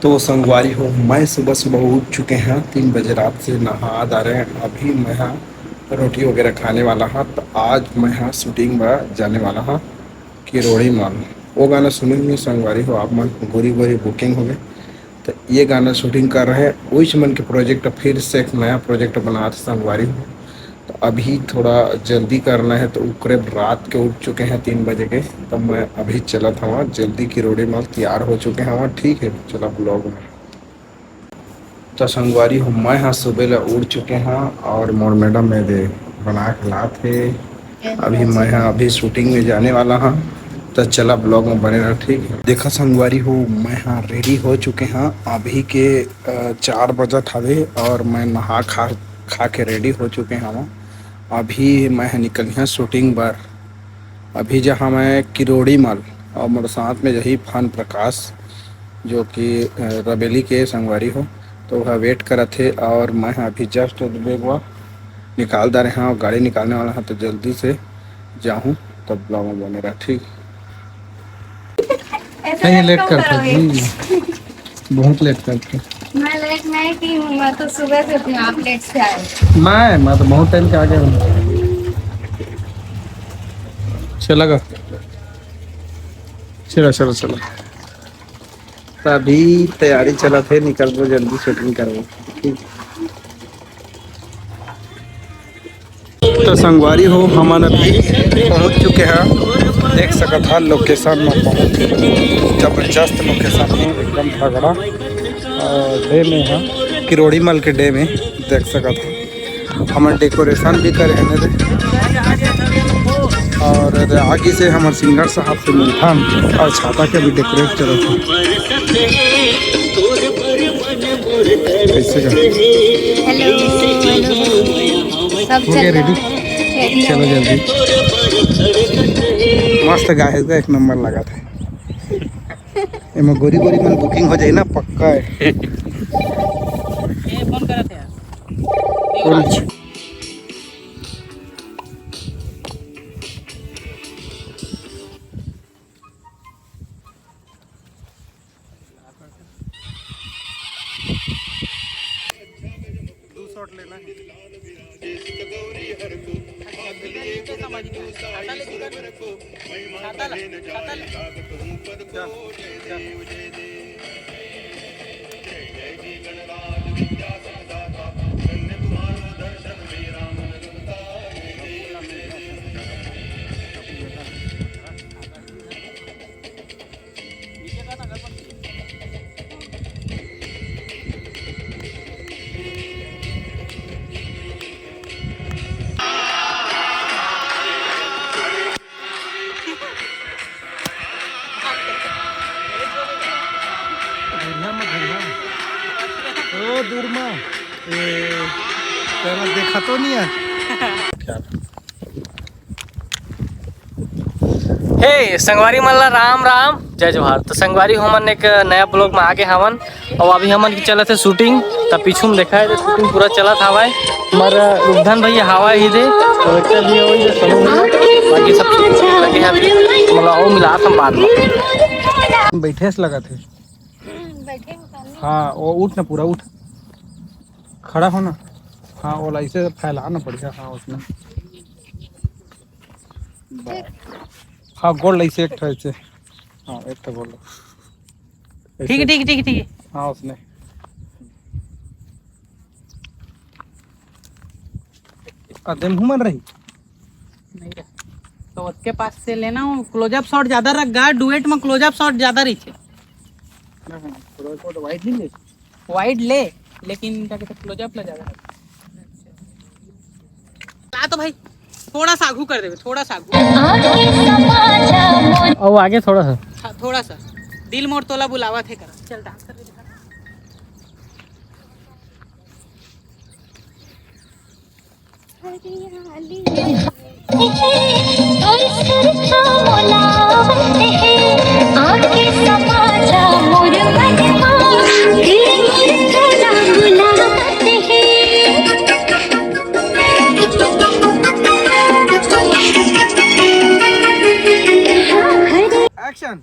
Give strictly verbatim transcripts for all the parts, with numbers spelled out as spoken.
तो संगवारी हो, मैं सुबह सुबह उठ चुके हैं, तीन बजे रात से नहा डारे हैं। अभी मैं हा रोटी वगैरह खाने वाला हा, तो आज मैं हा शूटिंग बर जाने वाला हा किरोड़ी मॉल। वो गाना सुने हुए संगवारी हो आप मन, गोरी गोरी बुकिंग हो गए। तो ये गाना शूटिंग कर रहे हैं, उस मन के प्रोजेक्ट, फिर से एक नया प्रोजेक्ट बना रहे संगवारी हो। तो अभी थोड़ा जल्दी करना है, तो ओकरे रात के उठ चुके हैं तीन बजे के। तो मैं अभी चलत हवा जल्दी किरोड़ी मॉल, तैयार हो चुके हैं। ठीक है, चला ब्लॉग में। तो संगवारी हो, मैं हा सुबह ला उठ चुके हैं और मोर मैडम मेरे बना के लात है। अभी मैं हा अभी शूटिंग में जाने वाला हाँ। तो चला ब्लॉग में बने रहा, ठीक है। देखा संगवारी हो, मैं हा रेडी हो चुके हैं। अभी के अ, चार बजत हवे और मैं नहा खा खा के रेडी हो चुके हवं। अभी मैं हा निकलिहा शूटिंग बर। अभी जहाँ मैं किरोड़ी मल और मोर साथ में जही फन प्रकाश, जो कि अ, रबेली के संगवारी हो, तो वह वेट करत हे और मैं हा अभी जस्ट बेगवा निकाल डारे हाँ, गाड़ी निकालने वाला हाँ, तो जल्दी से जाहूँ, तब ब्लॉग में बने रहा, ठीक। ऐसे नहीं, लेट करते जी, बहुत लेट करते। मैं लेट नहीं की हूँ, मैं तो सुबह से उठी हूँ, आप लेट से आए। मैं मैं तो बहुत टाइम के आगे हूँ। चला गा, चला चला चला। तभी तैयारी चलत हे, निकलबो जल्दी, शूटिंग करबो। तो संगवारी हो, हमन अभी पहुंच चुके हैं। देख सकत हा लोकेशन में, बहुत ही जबरदस्त लोकेशन है, एकदम तगड़ा। और डैम है, किरोड़ी मल के डैम है, देख सकत हा। हमन डेकोरेशन भी करे हैं रे। और आगे से हमर सिंगर साहब से मिलथन और छाता के भी डेकोरेट चलत है। कैसे का? Hello, hello. सब हो गया चल रहा रेडी? है। चलो जल्दी। मस्त गाए हुए, एक नंबर लगा था। एमा गोरी गोरी मन बुकिंग हो जाए ना, पक्का है। ये फोन करत है यार। कौन? दो शॉट लेना है। छाता ला, छाता ला। क्या? क्या? बढ़िया में बढ़िया। ओ दूर में। ए, तेरा देखा तो नहीं है। हे संगवारी मन ला राम राम, जय जोहार। तो संगवारी हो, हमन एक नया ब्लॉग में आगे हवन। और अभी हमन की चलत है शूटिंग, तब पीछू में देखा है तो शूटिंग पूरा चलत हवाए। हमारा रुपधन भैया हवा ही दे, तो एक भी हो ये सलून में, बाकी सब चीज लगे हैं अभी। मतलब और मिला हम बाद में। बैठे से लगा थे। बैठे हो सामने? हाँ, वो उठ ना, पूरा उठ, खड़ा हो ना। हाँ, वो ऐसे फैला ना बढ़िया। हाँ, उसमें। हाँ, गोल ऐसे एक ठो ऐसे। हाँ, एक ठो गोल। ऐसे। ठीक, ठीक, ठीक, ठीक। हाँ, उसने। अदेम हुमन रही। नहीं रहा। तो उसके पास से लेना हो, क्लोजअप शॉट ज्यादा रख गा, डुएट में क्लोजअप शॉट ज्यादा रही है। वाइड नहीं ले। वाइड ले, लेकिन क्या कहते, क्लोजअप ला ज्यादा रख। ला तो भाई, थोड़ा सा आगू कर देवे, थोड़ा सा आगू। और आगे थोड़ा सा। हाँ, थोड़ा सा। दिल मोर तोला बुलावा थे करा। चल डांस कर के दिखा। हरियाली। आके समा जा मोर मनवा, दिल मोर तोला बुलावत हे। एक्शन।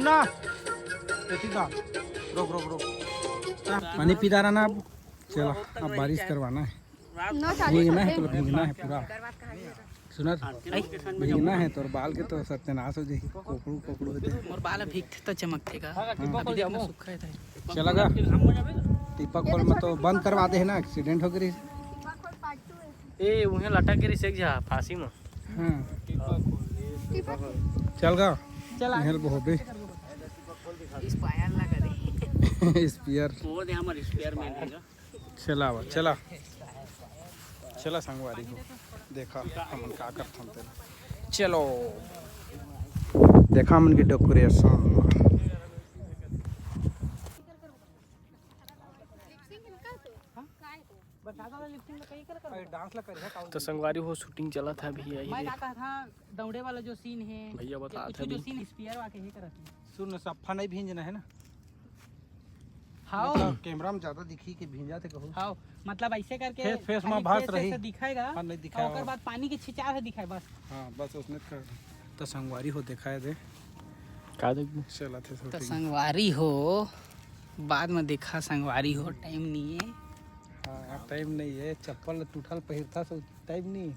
ना, एती का? रोक, रोक, रोक। पानी पी डारा ना अब। चला, अब बारिश करवाना है। भीगना है, पूरा भीगना है पूरा। सुनत? भीगना है, तोर बाल के तो सत्यानाश हो जाही, कोपड़ू कोपड़ू हो जाही। मोर बाल भीगथे त चमकथे का? हाँ। अभी देख ना, सूखा है। चला गा। टीपा खोल में तो बंद करवा दे है ना, एक्सीडेंट हो गई। ए, उहें लटक के रिसेक जा फांसी में। हाँ। चल गा। चला। हेल बहोबे। स्पायर लगा दे। स्पियर। वो दे हमर स्पेयर में देगा। चला बा, चला। चला संगवारी हो, देखा हमन का करथन तेला। चलो, देखा हमन के डेकोरेशन। तो संगवारी हो, शूटिंग चलत है अभी, यही मैं दे। का कहा था, दौड़े वाला जो सीन है, भैया बता कुछ थे जो भी। सीन स्पियर वाके ही करत है। सुन, सफ्फा नहीं भींजना है ना। हाँ। मतलब, कैमरा में ज्यादा दिखी कि भींजा थे कहूँ। हाँ, मतलब, ऐसे करके फेस, फेस खाली में भास फेस रही। ऐसे दिखाएगा, हाँ, नहीं दिखाएगा। और ओकर बाद पानी के छिचार है दिखाए बस। हाँ, बस उसने कर। तो संगवारी हो, दिखाए दे। का देखबो? चला थे तो शूटिंग। संगवारी हो, बाद में देखा संगवारी हो, टाइम नहीं है। हाँ, टाइम नहीं है, चप्पल टूटल पहिरथा से टाइम नहीं।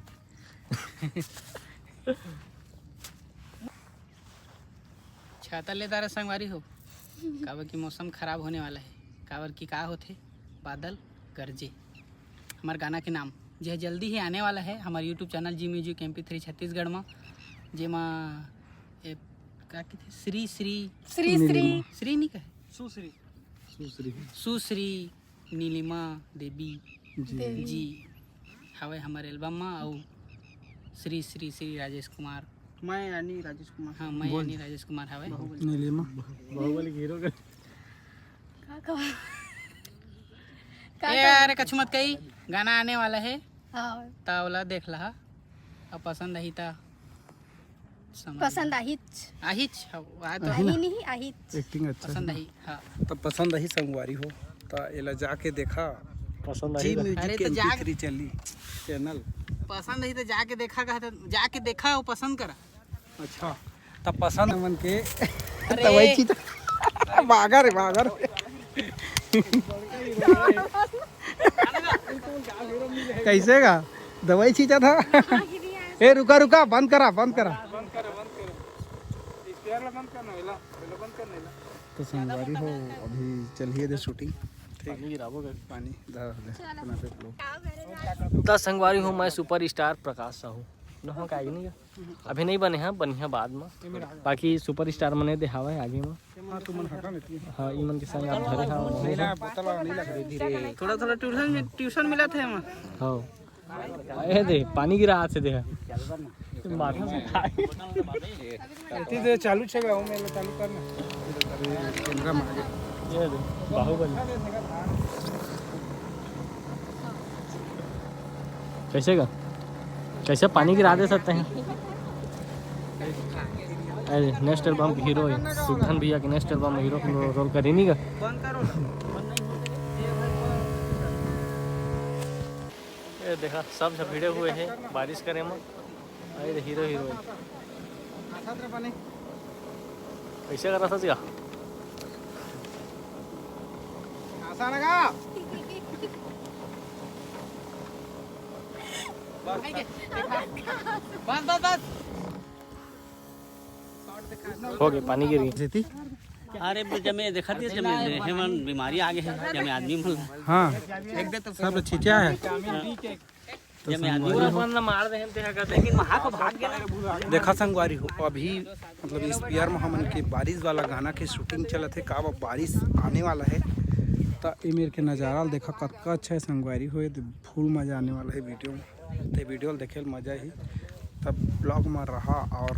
छाता ले तारा संगवारी हो, काबर कि मौसम खराब होने वाला है, काबर कि का होथे, बादल गरजे। हमार गाना के नाम, जे जल्दी ही आने वाला है हमारे YouTube चैनल जी म्यूजिक एम पी थ्री छत्तीसगढ़ में, जेमा ए, का कथे, श्री श्री श्री श्री। श्री नहीं कहे, सुश्री। सुश्री। सुश्री नीलिमा देवी जी। देवी। जी हवे हमर एल्बम में, अउ श्री श्री श्री राजेश कुमार। मैं यानी राजेश कुमार। हाँ, मैं बोल। यानी राजेश कुमार हवे। बाहुबली। नीलिमा। बाहुबली के हीरो का। का कहा? का ए, कहा? अरे कछु मत कही, गाना आने वाला है। हाँ। त ओला देख लहा, अब पसंद आही त समझ पसंद आहिच। आहिच, हाँ, आ तो आही ना? आही नहीं, आहिच। एक्टिंग अच्छा पसंद है। आही, हाँ। तो पसंद आही संगवारी हो, तो एला जाके देखा। पसंद जी आही ना? म्यूजिक अरे के तो एम पी थ्री जाके चली चैनल। पसंद आही तो जाके देखा, कहा तो जाके देखा, वो पसंद करा। अच्छा, तो पसंद मन के अरे। दवाई चीज बागर है, बागर। कैसे का दवाई छींचा था? ए, रुका, रुका, बंद करा, बंद करा। बंद करो, बंद करो। स्पेयर ला बंद करना, एला, एला बंद करना, एला। तो संगवारी हो, अभी चलिए दे शूटिंग। ठीक। पानी गिराबो कर। पानी धर दे, अपना देख लो। त संगवारी हो, मैं सुपरस्टार प्रकाश साहू। नहो का आगे नहीं का? अभी नहीं बने हैं, बनिहा बाद में। बाकी सुपरस्टार मने दे हवे आगे में। हाँ, तुमन हटा नहीं। हाँ, ई मन के संग आप धरे हवे। नहीं ला, बोतल वाला नहीं लग रही, धीरे। थोड़ा थोड़ा ट्यूशन में, ट्यूशन मिला थे हम। हाँ। ए दे, पानी गिरा हाथ से दे। माथा से खाए। एती दे चालू छेगा, वो मेरे चालू करना। कैमरा में आगे। ये दे, बाहुबली। कैसे का? कैसे पानी गिरा दे सकते हैं? अरे, नेक्स्ट एल्बम के हीरो है, सुगधन भैया के नेक्स्ट एल्बम में हीरो के रोल करी नहीं का? ये देखा, सब झन भिड़े हुए हैं बारिश करे में। अरे, हीरो हीरोइन। कैसे कर रहा था जी? बस, बस, बस। हो गए, पानी गिर गई। जैती? अरे, जमे देखा दिया, जमे हेमन बीमारी आगे है, जमे आदमी मल। हाँ, सब छिचा है। हाँ। तो जमे आदमी संगवारी हो। बंद मार दे, हम तेरा कहते हैं कि महा को भाग गया। देखा संगवारी हो, अभी मतलब स्पेयर में हमन के बारिश वाला गाना के शूटिंग चलत है, का अब बारिश आने वाला है, त ए मेर के नजारा ल देखा कतका अच्छा है संगवारी हो, ये फुल मजा आने वाला है वीडियो में। ते वीडियो ल देखे ल मजा ही, तब ब्लॉग में रहा। और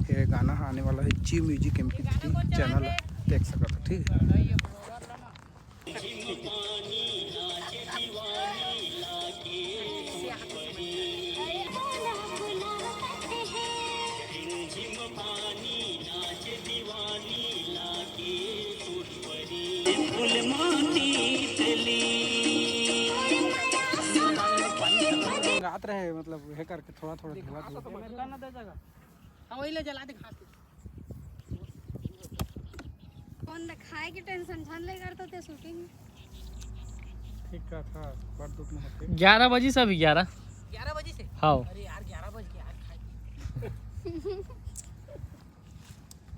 ये गाना आने वाला है जी म्यूजिक एम पी थ्री चैनल, देख सकत हो, ठीक है। रात रहे, मतलब, हे करके थोड़ा थोड़ा ढीला ढीला। हाँ, वही ले जला दे घास। खाए के टेंशन झन ले करत होते शूटिंग। ठीक का था, बड़ दुख में होते। ग्यारह बजे से अभी ग्यारह। ग्यारह बजे से। हाँ। अरे यार, ग्यारह बज गया यार, खाए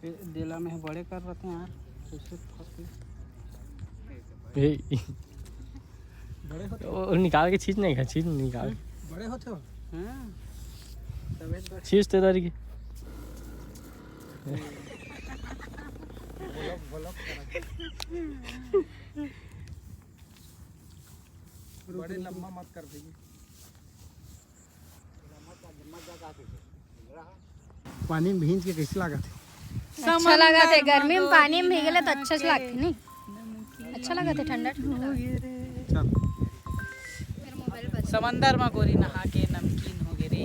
के। ए, डेला में बड़े कर रहते हैं यार, कैसे फंस गए? ए, बड़े होते वो निकाल के छीज नहीं खा, छीज निकाल। बड़े होते हो। हाँ, तबीयत बड़- छीज ते दारी के। बड़े लंबा मत कर भैया। पानी में भींज के कैसे लागत है? अच्छा लगा थे, गर्मी में पानी में भीगले तो अच्छा लगथे नहीं? अच्छा लगा थे, ठंडा ठंडा लगा। चल। मेरा मोबाइल बच समंदर में गोरी नहा के नमकीन हो गए रे।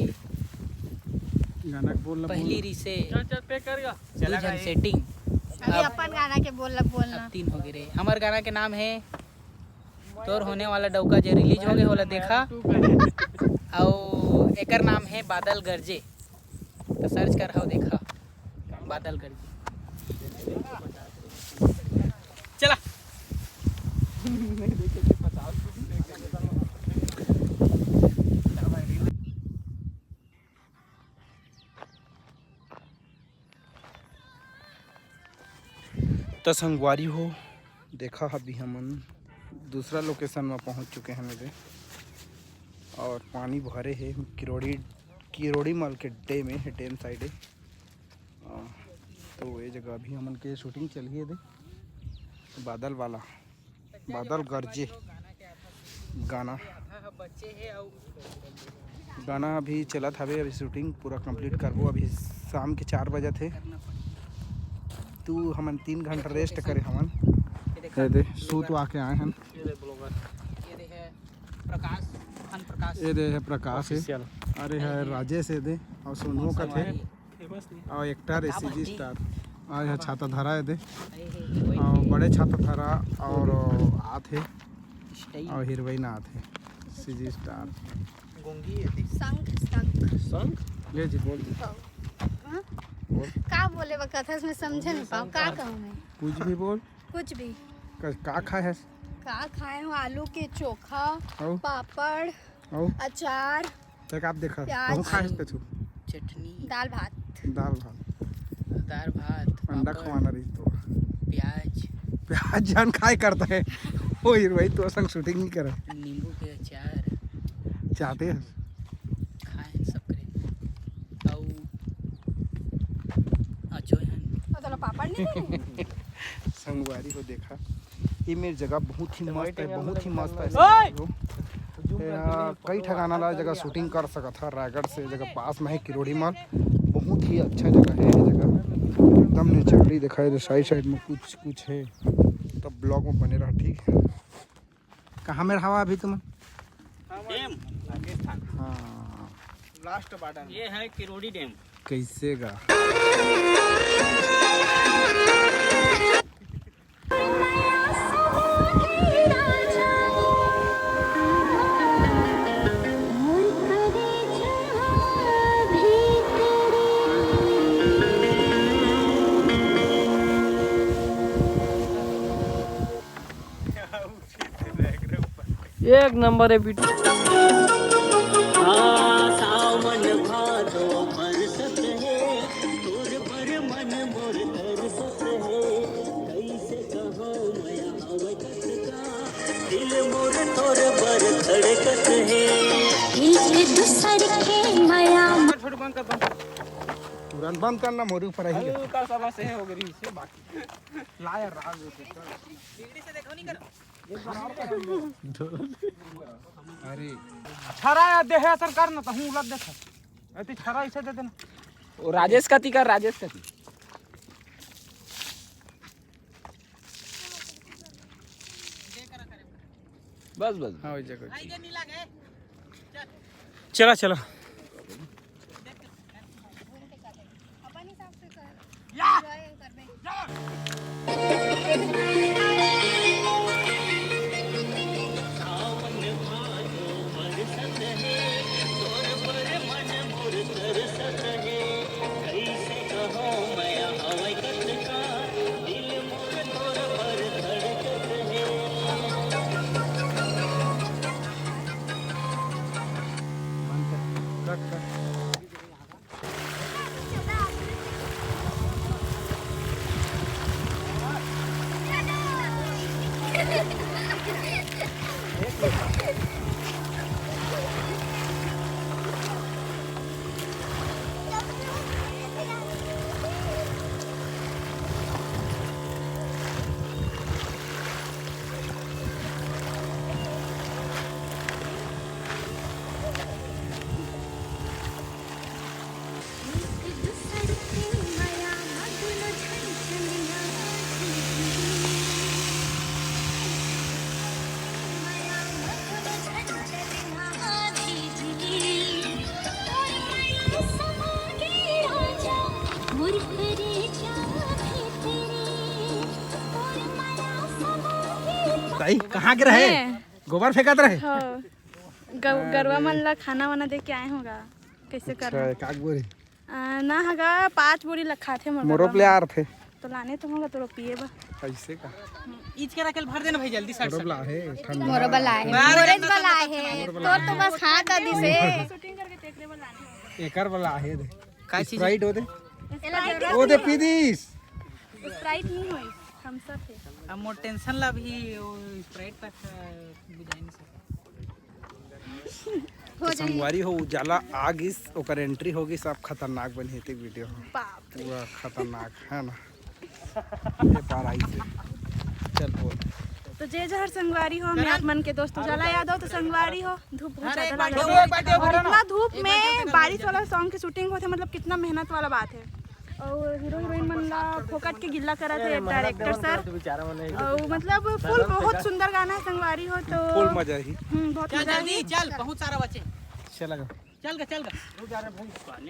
गाना के बोल ला, पहली बोल। रिसे चल चल पे कर गा। दू झन सेटिंग। अभी अपन गाना के बोल ला, बोलना। अब तीन हो गए रे। हमार गाना के नाम है तोर होने वाला डौका, जे रिलीज हो गए होला देखा। और एकर नाम है बादल गरजे, तो सर्च कर हो देखा बादल गरजे। चला। त संगवारी हो, देखा अभी हमन दूसरा लोकेशन में पहुंच चुके हैं मेरे, और पानी भरे है किरोड़ी, किरोड़ी मल के डैम है, डैम साइड है। आ, तो ये जगह अभी हमन के शूटिंग चल ही है दे, बादल वाला, बादल गरजे गाना। गाना अभी चलत हवे, अभी शूटिंग पूरा कंप्लीट करबो। अभी शाम के चार बजे थे, तू हमन तीन घंटा रेस्ट करे हमन। ये दे, सूत वा के आए हन। ये दे है प्रकाश, खान प्रकाश। ये दे है प्रकाश है, ऑफिशियल। अरे है राजेश है दे, और सोनुओ का थे, और एक्टर है सीजी स्टार, और यह छाता धरा है दे, और बड़े छाता धरा और आत है, और हीरोइन आत है सीजी स्टार। गुंगी है दी। संग संग ले जी, बोल जी। हाँ? का बोले बा कथा में समझे नहीं पाऊँ, का कहूँ मैं? कुछ भी बोल। कुछ भी। क- का खाए है? का खाए हूँ? आलू के चोखा, और? पापड़, और? अचार, देख, आप देखा, प्याज। कहूँ खाए है तू? चटनी, दाल भात। दाल भात, अंडा पापड़, खवाना रही तो। प्याज, प्याज जान खाए करता है। ओ हीरो भाई, तो संग शूटिंग नहीं करे। नींबू के अचार चाहते हैं। खाए सब करे। अउ अचोय हन। और तोला पापड़ नहीं देंगे? संगवारी हो, देखा, ये मेरी जगह बहुत ही मस्त है, बहुत ही मस्त है संगवारी हो। यहाँ कई ठिकाना ला जगह शूटिंग कर सकत है। रायगढ़ से जगह पास में है किरोड़ी मल, बहुत ही अच्छा जगह है ये जगह, एकदम नेचुरली दिखाई दे। साइड साइड में कुछ कुछ है, तब ब्लॉग में बने रहा, ठीक है। कहाँ में रहा अभी तुम? डैम। हाँ, लास्ट बॉर्डर। ये है किरोड़ी डैम। कैसे गा? एक नंबर है पीटू। एक दूसर के माया। छोड़, बंद कर, बंद कर। तुरंत बंद करना, मोरी ऊपर आई। हल्का सा बस है, हो गई से बाकी। ला यार, राग। अरे, छरा या देहे असर कर ना, तो हूँ उलट देख। अति छरा इसे दे देना। ओ, राजेश कति कर, राजेश कति। बस, बस। हाँ, वही जगह। चला, चला। ताई, कहाँ के रहे? हैं। गोबर फेंकत रहे? हाँ। गौ-, गरवा मन ला खाना वाना दे के आए होगा। कैसे अच्छा, करना? एक आध बोरी? आ, ना हगा, पाँच बोरी ला खाथे मोर मोरो गरवा पे मन। आर थे। तो लाने तो होगा तोरो पिए बा। ऐसे का? ईच के रखेल भर देना भाई, जल्दी सट, सट। ला हे, ठंडा। मोरो बला हे। बाहर मोरे अंदर बला अंदर हे। अंदर तोर तो बस हाथ आदि से। एकर बला हे दे। का चीज? स्प्राइट हो दे। एला जरूरत ओ दे है। पी दिस। स्प्राइट नहीं होई, थम्स अप है। अब मोर टेंशन ला भी वो स्प्राइट तक, अ, बुझाई नहीं सकता। हो तो जाही। संगवारी हो, उजाला आ गिस, ओकर एंट्री हो गिस, अब खतरनाक बनही ते वीडियो हो। बाप रे। पूरा खतरनाक, है ना? ये पार आई से। चल बोल। तो जय जोहार संगवारी हो, मैं आप मन के दोस्त उजाला यादव। तो संगवारी हो, धूप बहुत ज्यादा लग रहा है। और इतना धूप में बारिश वाला सॉन्ग की शूटिंग होते, मतलब कितना मेहनत वाला बात है। और हीरो हीरोइन मन ला फोकट के गिल्ला करत हे डायरेक्टर सर। और मतलब फुल बहुत सुंदर गाना है संगवारी हो तो। फुल मजा ही। हम्म, बहुत चल मजा जल्दी ही। चल, बहुत सारा बचे। चला गा। चल गा, चल गा।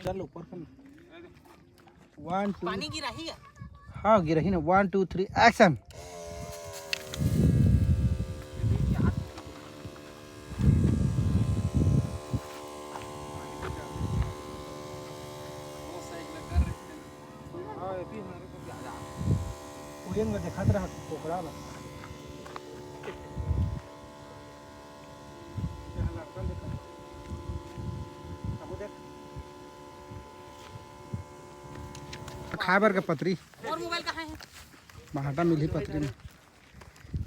चल ऊपर कर। One two. पानी गिरा ही है। हाँ, गिरा ही ना। One two three, action. खाए बर के पतरी। और मोबाइल कहाँ है? भाटा मिलही पतरी में।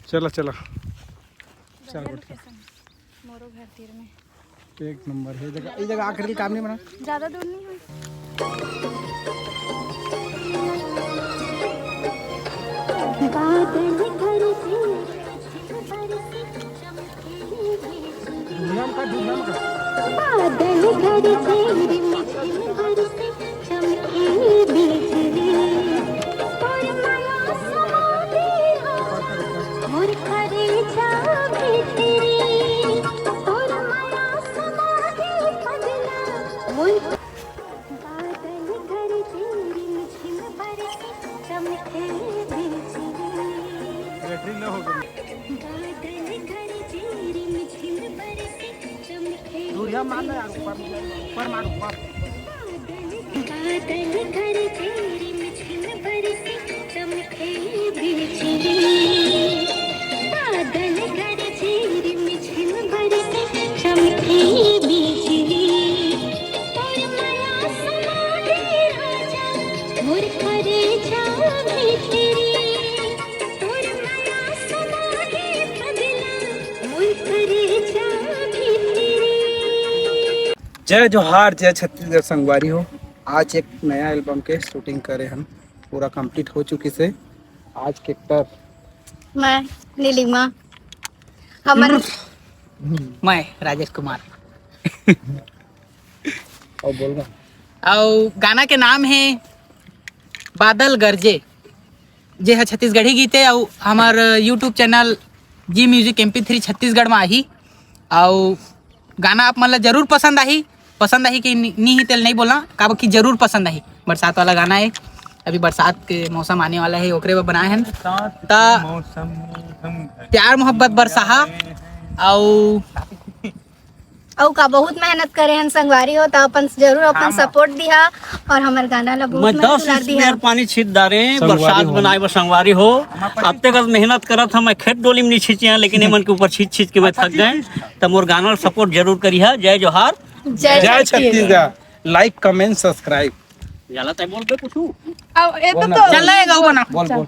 चला, चला। चल, बढ़िया उठ। लोकेशन, मोरो घर तीर में। एक नंबर है जगह, ये जगह आखिरी काम नहीं बना। ज्यादा दूर नहीं हुई। बादल गरजे, झिम बरसे, चमके बिजली। दुनिया में का, दुनिया में का? बादल गरजे, रिमझिम बरसे, चमके बिजली। तोर माया समा दे राजा, मोर करेजा भीतरी। तोर माया समा दे पगला, मोर बादल गरजे, रिमझिम बरसे, चमके बिजली। बैटरी लो हो गई। बादल गरजे, रिमझिम बरसे, चमके दूरिया मारना यार, ऊपर, ऊपर मार, ऊपर। बादल गरजे, रिमझिम बरसे, चमके बिजली। बादल गरजे, रिमझिम बरसे, चमके बिजली। तोर माया समा दे राजा, मोर करेजा भीतरी। तोर माया समा दे पगला, मोर करेजा भीतरी। जय जोहार, जय छत्तीसगढ़ संगवारी हो। आज एक नया एल्बम के शूटिंग करे हन, पूरा कंप्लीट हो चुकी से। आज के एक्टर मैं नीलिमा, हमर मैं राजेश कुमार। और बोलना। और गाना के नाम है बादल गरजे, जे ह छत्तीसगढ़ी गीत है। और हमार YouTube चैनल जी म्यूजिक एम पी थ्री छत्तीसगढ़ में आही। और गाना आप मन ला जरूर पसंद आही, पसंद आही कि नी, नी ही तेल नहीं बोलना, काबर कि जरूर पसंद आही। बरसात वाला गाना है, अभी बरसात के मौसम आने वाला है, ओकरे बर बनाए हन। बरसात ता के मौसम में हम घर प्यार मोहब्बत बरसाहा। आए हैं। अउ अउ का बहुत मेहनत करे हन संगवारी हो, त अपन जरूर अपन हाँ, हाँ। सपोर्ट दिहा और हमर गाना ला बहुत मैं मेहनत दस दुलार दिहा। स्प्रेयर पानी छींच डारे, संगवारी बरसात हो। बनाए बर संगवारी हो। अब तक मेहनत करत हम, मैं खेत डोली में नहीं छींचे हैं, लेकिन एमन के ऊपर छींच छींच के मैं थक गए। त मोर गाना ला सपोर्ट जरूर करिहा। जय जोहार, जय जय छत्तीसगढ़। छत्तीसगढ़। लाइक, कमेंट, सब्सक्राइब। जाला तय बोल दे कुछ। अब ये तो बोल ना, तो बोल। चल रहेगा वो बना। बोल, बोल।